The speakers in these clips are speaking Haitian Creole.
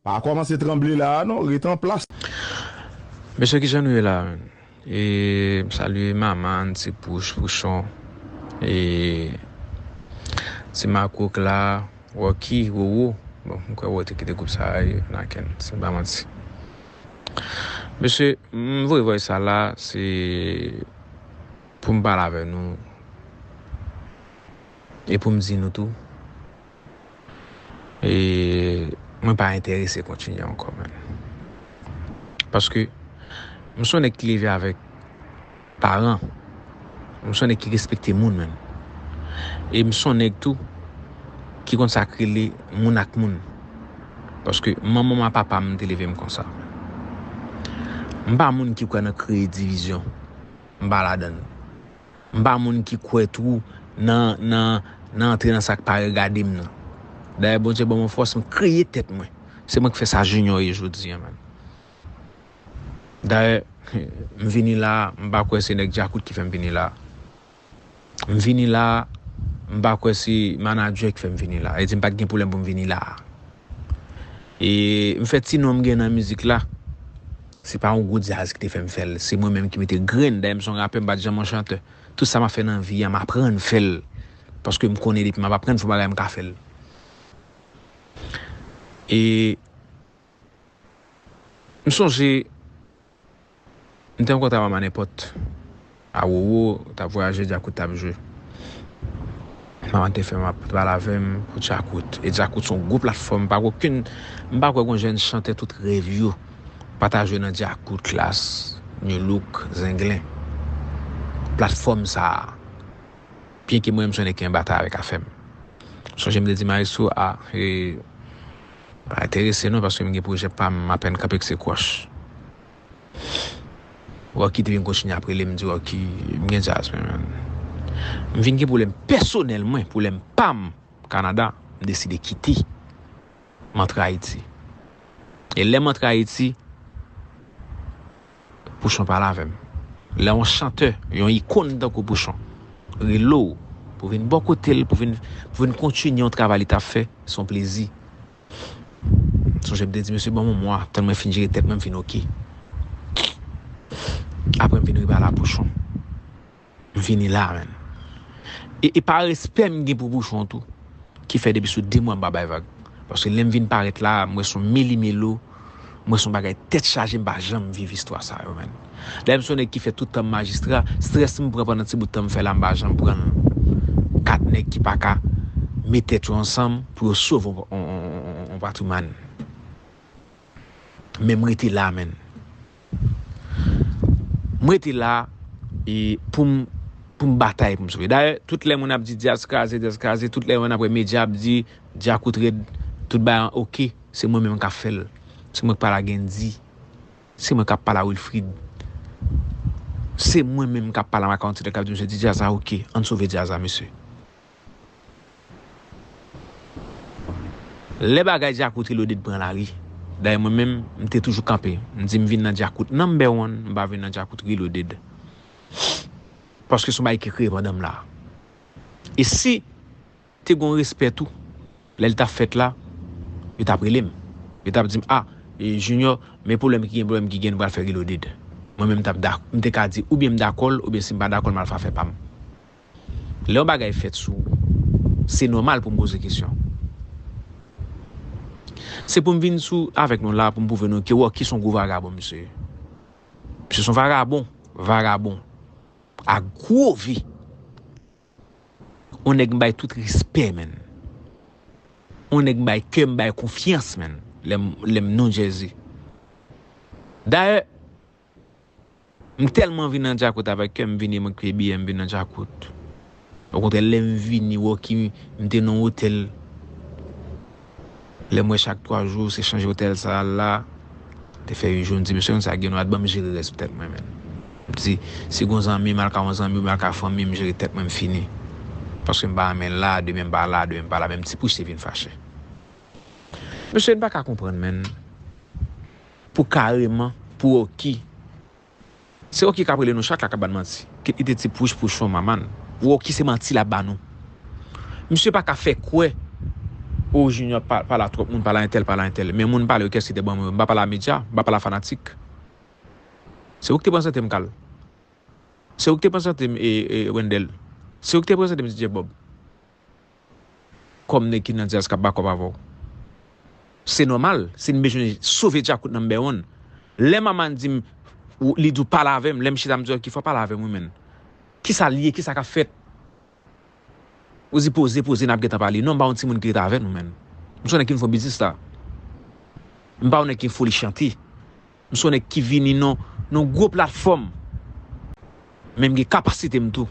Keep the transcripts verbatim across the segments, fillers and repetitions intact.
Pa kòmanse tranble la a non, ret an plas. Mesye, kijan nou ye la menm? E m salye Manman, Ti Pouch, Pouchon, e Ti Makout la, Rocky, Roro. Bon, m kwè Roro te kite gwoup sa a, e Naken, si m pa manti. Mesye, m voye voice sa la, se pou m pale avè nou e pou m di nou tou, e mwen pa enterese kontinye ankò menm. Paske m se yon nèg ki leve avèk paran, m se yon nèg ki respekte moun menm. E m se yon nèg tou ki konn sa k rele moun ak moun. Paske manman m ak papa m te leve m konsa. M pa moun ki kwè nan kreye divizyon. M pa ladan l. M pa moun ki kwè twou nan nan nan antre nan sa k pa regade m nan. Dayè Bondye ban mwen fòs, m kreye tèt mwen. Se mwen k fè sa Junior ye jodi a menm. Dayè, m vini la, m pa kwè se nèg Djakout ki fè m vini la. M vini la, m pa kwè se manadjè ki fè m vini la. E di m pa t gen pwoblèm pou m vini la. E m fè ti non m gen nan mizik la. Se pa yon gwo djaz ki te fè m fè l. Se mwen menm ki mete grenn. Dayè m se yon rapè, m pa t janm yon chantè. Tout sa m ap fè nan vi a, m aprann fè l. Paske m konnen depi m ap aprann fè yon bagay, m ka fè l. E m sonje, m te rankontre a Manman Nenpòt. A Roro, t ap vwayaje, Djakout t ap jwe. Manman te fè m ap pale avè m pou Djakout. E Djakout se yon gwo platfòm. M pa kwè okenn, m pa kwè gen yon jèn chantè tout rèv yo pa ta jwe nan Djakout, Klass, Nu Look, Zenglen. Platfòm sa a. Byenke mwen menm se yon nèg ki an batay avèk afè m. M sonje m te di maestro, a, e, pa enterese non, paske m gen pwojè pa m, m apèn kanpe k se kwòch. Rocky te vin kontinye ap rele m, di Rocky, m gen djaz mwen menm. M vin gen pwoblèm pèsonèl mwen, pwoblèm pa m, Kanada, m deside kite. M antre Ayiti. E lè m antre Ayiti, Pouchon pale avè m. Lè yon chantè, yon ikòn tankou Pouchon, rele w pou vin bò kote l, pou vin, pou vin kontinye yon travay li t ap fè, se yon plezi. Sonje m te di, mesye, ban m yon mwa, tann mwen fin jere tèt mwen, m fin oke. Apre m vin repale a Pouchon. M vini la, menn. E, e pa respè m gen pou Pouchon tou, ki fè depi sou de mwa m pa bay vag. Paske lè m vin parèt la, m wè se yon melimelo, m wè se yon bagay tèt chaje, m pa janm viv istwa sa yo, menn. Dayè, m se yon nèg ki fè tout tan m majistra, strès m pran pandan ti bout tan m fè la, m pa janm pran l. Kat nèg ki pa ka met tèt yo ansanm pou yo sove yon, yon, yon, yon, yon patrimwàn. Men m rete la, menn. M rete la e pou m pou m batay pou m sove. Dayè, tout lè moun ap di djaz kraze, djaz kraze, tout lè moun ap wè medya ap di Djakout rèd, tout bagay oke, se mwen menm k ap fè l. Se mwen k pale a Gendji. Se mwen k ap pale a Wilfrid. Se mwen menm k ap pale a Mackenson k ap di mesye di djaz la oke, ann sove djaz la, mesye. Lè bagay Djakout Reloaded pran lari, dayè mwen menm, m te toujou kanpe. M di m vin nan Djakout number one, m pa vin nan Djakout Reloaded. Paske se yon bagay ki kreye pandan m la. E si te gen yon respè tou, lè l t ap fèt la, yo t ap rele m. Yo t ap di m, a, e Junior, men pwoblèm ki gen, pwoblèm ki gen, nou pral fè Reloaded. Mwen menm m t ap dak-, m te ka di oubyen m dakò l, oubyen si m pa dakò l, m al fè afè pa m. Lè yon bagay fèt sou ou, se nòmal pou m poze kesyon. Se pou m vin sou avèk nou la pou m pwouve nou ke Rocky se yon gwo vagabon, mesye. Misye se yon vagabon, vagabon. A gwo vi. Yon nèg m bay tout respè, menn. Yon nèg m bay kè m, bay konfyans, menn. Lè m, lè m New Jersey. Dayè, m tèlman vin nan Djakout avèk kè m vini, mwen k peye biyè m vin nan Djakout. Okontrè, lè m vini, Rocky, m te nan yon otèl. Lè m wè chak twa jou, se chanje otèl sa a la. Te fè uit jou, m di, mesye, konn sa gen nou, al ban m jere rès tèt mwen, menn. M di, si gon zanmi, m al ka yon zanmi, m al ka fanmi, m jere tèt mwen, m fini. Paske m pa renmen l la, demen m pa la, demen m pa la, menm Ti Pouch te vin fache. Mesye, n pa ka konprann, menn. Pou kareman, pou Rocky, se Rocky k ap rele nou chak la k ap ba n manti. Kit li te Ti Pouch, Pouchon, Manman. Rocky se manti l ap ba nou. Misye pa ka fè kwè O Junior pa, pale a twòp moun, pale a entèl, pale a entèl. Men moun pale yo kès ki te ban mwen yo. M pa pale a medya, m pa pale a fanatik. Se ou ki te pran sante m, Kal. Se ou ki te pran sante m, e, e, Wendell. Se ou ki te pran sante m, D J Bob. Kòm nèg ki nan djaz k ap bakòp avè w. Se nòmal, si n bezwen sove Djakout number one. Lè Maman di m, ou- li di w pale avè m, lè m chita m di, "Ok, fò w pale avè m, wi, menn. Kisa l ye, kisa k ap fèt?" Ou di, "Poze, poze, n ap gentan pale." Non, m pa yon timoun ki rete avè nou, menn. M se yon nèg ki vin fè biznis la. M pa yon nèg ki foli chante. M se yon nèg ki vini nan, nan gwo platfòm. Men m gen kapasite m tou.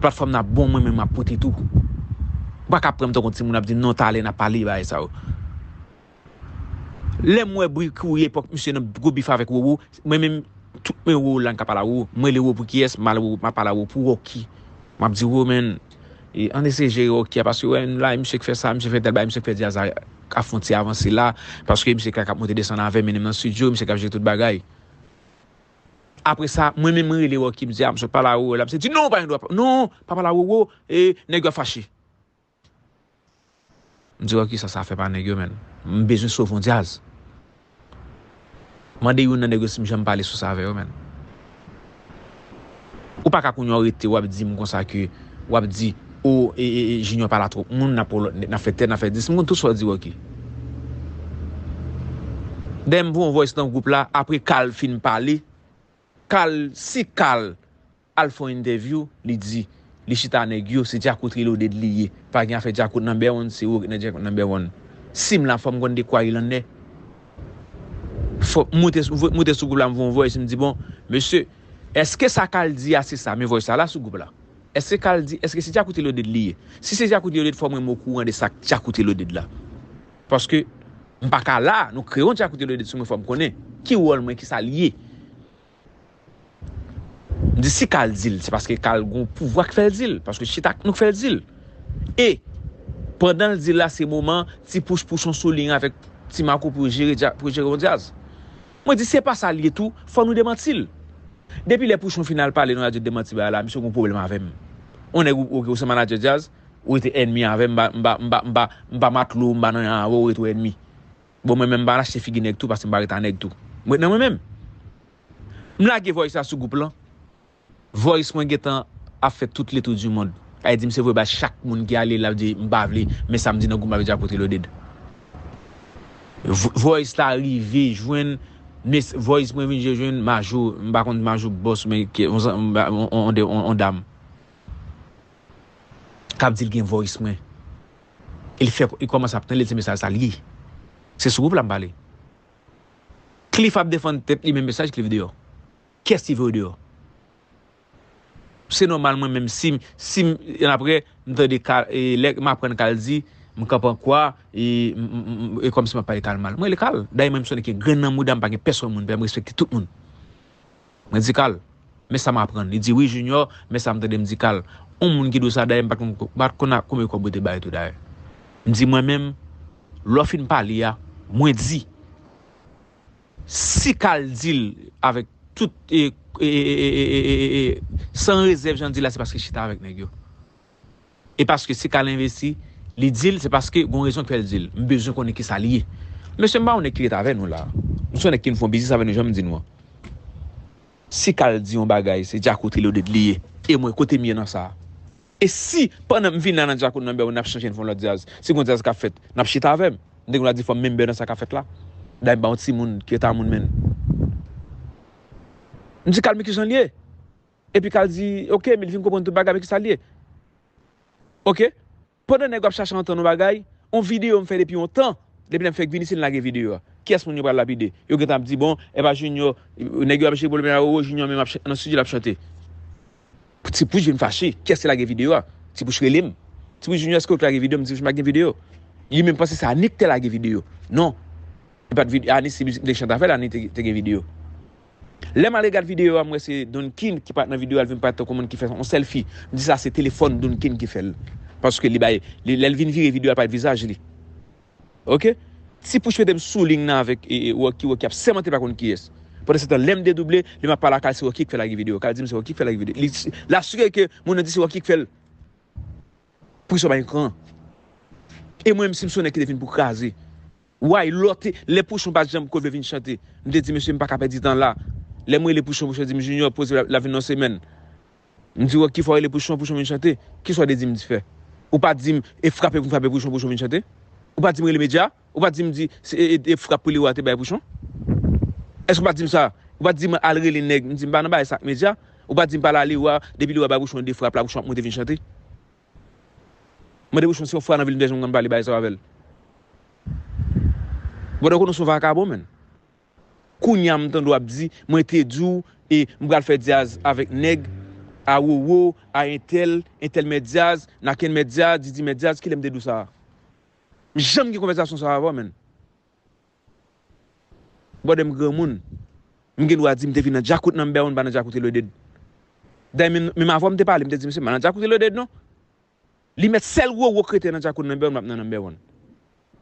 Platfòm nan ap bon, mwen menm m ap pote tou. Ou pa ka pran m tankou yon timoun ap di, "Non, talè n ap pale bagay sa yo." Lè m wè Bri Kouri epòk misye nan gwo bif avèk Roro, mwen menm, tout men Roro la, m ka pale a Roro. M rele Roro pou kiyès? M al Roro, m ap pale a Roro pou Rocky. M ap di, "Roro, menn, e, ann eseye jere Rocky a, paske wè la, misye k fè sa, misye fè tèl bagay, misye k fè djaz la ap fè yon ti avanse la, paske misye k la k ap monte desann avè m, mennen m nan estidyo, misye k ap jere tout bagay." Apre sa, mwen menm, mwen rele Rocky, m di, "A, m sot pale a Roro la." Misye di, "Non, ou pa gen dwa, non, pa pale a Roro, e, nèg yo ap fache." M di, "Rocky, sa, sa fè pa nèg yo, menn. M bezwen sove yon djaz." Mande youn nan nèg yo si m janm pale sou sa avè yo, menn. Ou pa ka kounye a w rete, w ap di m konsa ke, w ap di, "O, e, e, e, Junior pale a twòp moun, n ap pran lòt nèg, n ap fè tèl, n ap fè dis." M konn tout sa w di, Rocky. Dayè, m voye yon voice nan gwoup la, apre Kal fin pale, Kal, si Kal al fè yon entèvyou, li di, li chita nèg yo, se Djakout Reloaded li ye. Pa gen afè Djakout number one, se ou ki nan Djakout number one. Si m la, fò m konn de kwa il en est. Fò m moute, moute sou gwoup la, m voye yon voice, m di, "Bon, mesye, èske sa Kal di a se sa?" Men voice sa la sou gwoup la. Èske Kal di, èske se Djakout Reloaded li ye? Si se Djakout Reloaded, fò mwen m okouran de sa Djakout Reloaded la. Paske m pa ka la, nou kreye yon Djakout Reloaded sou mwen, fò m konnen ki wòl mwen, ki sa l ye. M di si Kal di l, se paske Kal gon pouvwa k fè l di l, paske chita ak nou k fè l di l. E, pandan l di l la, se moman Ti Pouch Pouchon sou liy avèk Ti Mako pou yo jere dja-, pou yo jere yon djaz. Mwen di, se pa sa l ye tou, fò nou demanti l. Depi lè Pouchon fin al pale nan radyo demanti bagay la, misye gon pwoblèm avè m. On nèg ou, ou, ou se manadjè djaz, ou rete ènmi avè m, m pa, m pa, m pa, m pa, m pa matlo, m pa nan anyen avè w, ou rete w ènmi. Bon, mwen menm, m pa al achte figi nèg tou, paske m pa rete a nèg tou. M ret nan mwen menm. M lage voice sa sou gwoup lan. Voice mwen gentan ap fè tout le tour du monde. Sa vle di m se voye bay chak moun ki ale la, di m pa vle, men sa m di nan gwoup m avèk Djakout Reloaded. Vo-, voice la rive jwenn, men voice mwen vin jwenn Major, m pa konn Major Boss, men ke, on, on, on, on, on dam k ap di l gen voice mwen. Li fè, li kòmanse ap tande, li se mesaj sa l ye. Se sou gwoup la m pale. Cliff ap defann tèt li, men mesaj Cliff deyò. Kiyès ki voye deyò? Se nòmal, mwen menm, si m, si m, apre, m tande Kal, e, lè m aprann Kal di, m kanpe an kwa, e, m, m, m, e kòmsi m ap pale Kal mal. Mwen rele Kal. Dayè, mwen, m sonnen ki grenn nan mouda, m pa gen pèsonn moun, m respekte tout moun. Mwen di Kal, men sa m aprann. Li di, "Wi, Junior, men sa m tande." M di Kal, on moun ki di w sa, dayè, m pa t konn, pa t konn a konbyen kòb ou te bay tou, dayè. M di, "Mwen menm, lè w fin pale a, mwen di, si Kal di l avèk tout, e, e, san rezèv, jan l di la, se paske l chita avèk nèg yo." E paske si Kal envesti, li di l, se paske gon rezon k fè l di l. M bezwen konnen kisa l ye. Mesye, m pa yon nèg ki ret avè nou la. M se yon nèg ki vin fè yon biznis avè nou, jan m di nou an. Si Kal di yon bagay, se Djakout Reloaded li ye. E mwen, kote m ye nan sa a? E si, pandan m vin la nan Djakout Number One, n ap chanje, n fè yon lòt djaz, si gon djaz k ap fèt, n ap chita avè m. M te gen dwa di fò m member nan sa k ap fèt la. Dayè, m pa yon timoun ki ret a moun, menn. M di Kal, men kijan l ye? Epi Kal di, oke, men li fin konprann tout bagay, men kisa l ye? Oke? Pandan nèg yo ap chache antann yon bagay, yon videyo m fè depi yon tan, depi lè m fèk vini, se l lage videyo a. Kiyès moun yo pral lapide? Yo gentan ap di, bon, e pa Junior, nèg yo ap jere pwoblèm la, o, Junior menm ap ch-, nan estidyo l ap chante. Ti Pouch vin fache. Kiyès ki lage videyo a? Ti Pouch rele m. Ti Pouch, Junior, èske w k lage videyo? M di, Ti Pouch, m pa gen videyo. Li menm panse se Anik te lage videyo. Non. E pa t vide-, Anik se mizik m te chante avè l, Anik te, te gen videyo. Lè m al regad videyo a, m wè se Don King ki parèt nan videyo a, l vin parèt tankou moun ki fè yon selfie. M di sa se telefòn Don King ki fè l. Paske li bay, li, lè l vin vire videyo a, l parèt vizaj li. Oke? Ti Pouch mete m sou liy nan avèk, e, e, Rocky, Rocky ap sèmante pa konn kiyès. Pandan se tan, lè m dedouble, lè m ap pale a Kal, se Rocky k fè lage videyo. Kal di m se Rocky k fè lage videyo. Li, l asire ke moun nan di se Rocky k fè l. Pou sa pa gen kran. E mwen menm, si m se yon nèg ki te vin pou kraze. Why lòt, lè Pouchon pa t janm ko vle vin chante, m te di, mesye, m pa ka pèdi tan la. Lè m rele Pouchon, Pouchon di m, Junior, poze, l ap vin nan semèn. M di, wè, ki fwa w rele Pouchon, Pouchon vin chante? Ki sa w te di m di fè? Ou pa di m, e frape pou m frape Pouchon, Pouchon vin chante? Ou pa di m rele medya? Ou pa di m di, se, e, e, e frap pou li w a te bay Pouchon? Èske ou pa di m sa? Ou pa di m al rele nèg, m di m pa nan bagay sa ak medya? Ou pa di m pa la li w a, depi li w a bay Pouchon de frap la, Pouchon ap monte vin chante? Mande Pouchon si yon fwa nan vil m te janm konn pale bagay sa yo avè l. Bòdè, konnen w se yon vakabon, menn. Kounye a m tande w ap di, mwen te di w, e m pral fè dyaz avèk nèg, a Wowo, a entèl, entèl mèt dyaz, Naken mèt dyaz, Didi mèt dyaz, kilè m te di w sa a? M janm gen konvèsasyon sa a avè w, menn. Bòdè, m granmoun. M gen dwa di m te vin nan djakout number one, m pa nan djakout Reloaded. Dayè, menm, menm avè w m te pale, m te di, mesye, m pa nan djakout Reloaded, non. Li mèt sèl Wowo k rete nan djakout number one, m ap nan number one.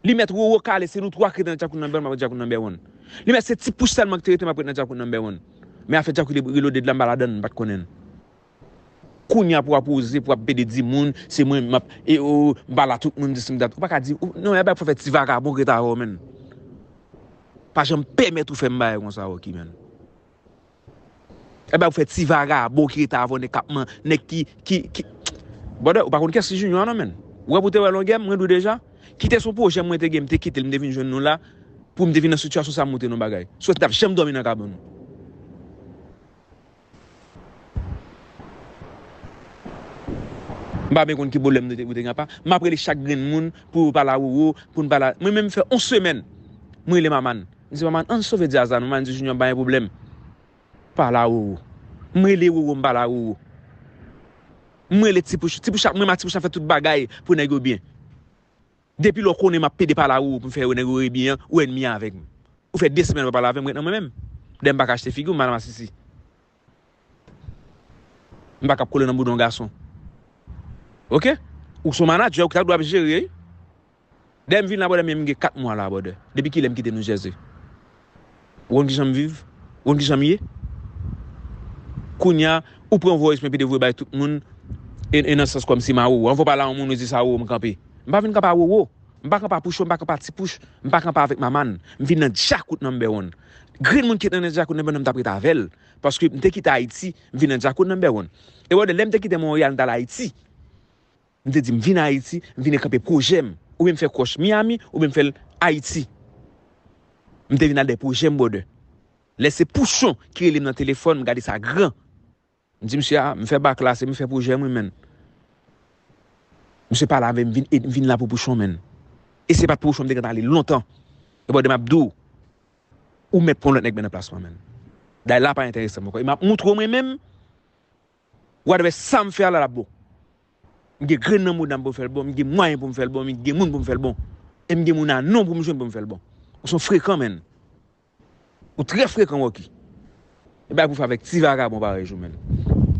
Li mèt Wowo kale, se nou twa k rete nan djakout number one, m ap nan djakout number one. Li mèt se Ti Pouch sèlman ki te rete, m ap ret nan djakout number one. Men afè djakout Reloaded la, m pa ladann, m pa t konnen l. Kounye a pou w ap oze, pou w ap pede di moun, se mwen, m ap, e, o, m pa la tout moun, dis m dat. Ou pa ka di, ou, non, e bagay pou fè ti vakabon k rete avè w, menn. Pa janm pèmèt ou fè m bagay konsa, Rocky, menn. E bagay pou fè ti vakabon ki rete avè w, nèg k ap man, nèg ki, ki, ki. Bòdè, ou pa konn kiyès ki Junior a non, menn. Ou wè pou te wè longè m, mwen di w deja. Kite se yon pwojè mwen te gen, m te kite l, m te vin jwenn nou la, pou m te vin nan sitiyasyon sa a, m montre nou bagay. Sinon, w t ap janm dòmi nan kabann ou. M pa byen konn ki pwoblèm nou te, nou te gen apa. M ap rele chak grenn moun pou yo pale a Wowo, pou n pale a, mwen menm fè yon semèn, mwen rele Maman. M di, Maman, ann sove dyaz la non. Maman di, Junior, m pa gen pwoblèm. Pale a Wowo. M rele Wowo, m pale a Wowo. M rele Ti Pouch. Ti Pouch ap, mwen, Ti Pouch ap fè tout bagay pou nèg yo byen. Depi lè w konnen m ap pede pale a Wowo pou m fè nèg yo rebyen an, ou ènmi avèk m. Ou fè de semèn w pa pale avè m, ret nan mwen menm. Dayè m pa ka achte figi w, m pa nan masisi. M pa ka ap kole nan bouda yon gason. Oke? Ou se yon manadjè, ou ta dwe ap jere, wi. Dayè m vin la, bòdè, men m gen kat mwa la, bòdè. Depi kilè m kite New Jersey? Ou konn kijan m viv? Ou konn kijan m ye? Kounye a, ou pran voice mwen, pede voye bay tout moun, e, e nan sans kòmsi m a Wowo. Anvan w pale a yon moun, ou di se a Wowo m kanpe. M pa vin kanpe a Wowo. M pa kanpe a Pouchon, m pa kanpe a Ti Pouch, m pa kanpe avèk Maman. M vin nan djakout number one. Grenn moun ki te nan djakout number one, m t ap ret avè l. Paske m te kite Ayiti, m vin nan djakout number one. E bòdè, lè m te kite Monreyal, m t al Ayiti. M te di, m vin Ayiti, m vin kanpe pwojè m. Oubyen m fè kòch Miami, oubyen m fè l Ayiti. M te vin al dèyè pwojè m, bòdè. Lè se Pouchon ki rele m nan telefòn, m gade sa gran. M di misye, a, m fè bak la, se m fè pwojè m, wi, menn. Misye pale avè m, vin, e m vin la pou Pouchon, menn. E se pa t Pouchon, m te gentan ale lontan. E bòdè, m ap di w, ou mèt pran lòt nèg men nan plas mwen, menn. Dayè la pa enterese m ankò. E m ap moutre w mwen menm, whatever sa m fè a la, l ap bon. M gen grenn nan mouda m pou m fè l bon, m gen mwayen pou m fè l bon, m gen moun pou m fè l bon. E m gen moun a non pou m jwenn pou m fè l bon. Ou se yon frekan, menn. Ou trè frekan, Rocky. E bagay pou fè avèk ti vakabon parèy ou, menn.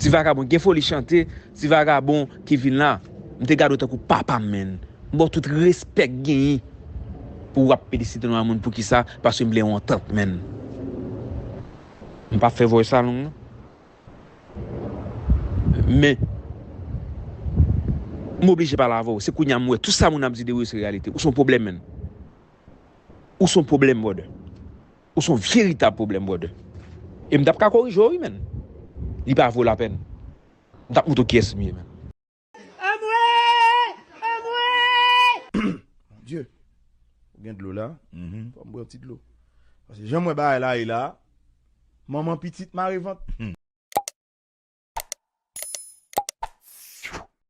Ti vakabon gen foli chante, ti vakabon ki vin la. M te gade w tankou papa m, menn. M ba w tout respè k genyen pou w ap pede site non a moun. Poukisa? Paske m vle yon antant, menn. M p ap fè voice sa long, non. Men, m oblije pale avè w. Se kounye a m wè tout sa moun ap di de ou yo se reyalite. Ou se yon pwoblèm, menn. Ou se yon pwoblèm, bòdè. Ou se yon veritab pwoblèm, bòdè. E m t ap ka korije w, wi, menn. Li pa vo lapèn. M t ap moutre w kiyès m ye, menn. Anmwey! Anmwey! Mon Dye, ou gen dlo la? Mhm. Fò m bwè yon ti dlo. Paske jan m wè bagay la ye la, manman pitit mare vant. Hmm.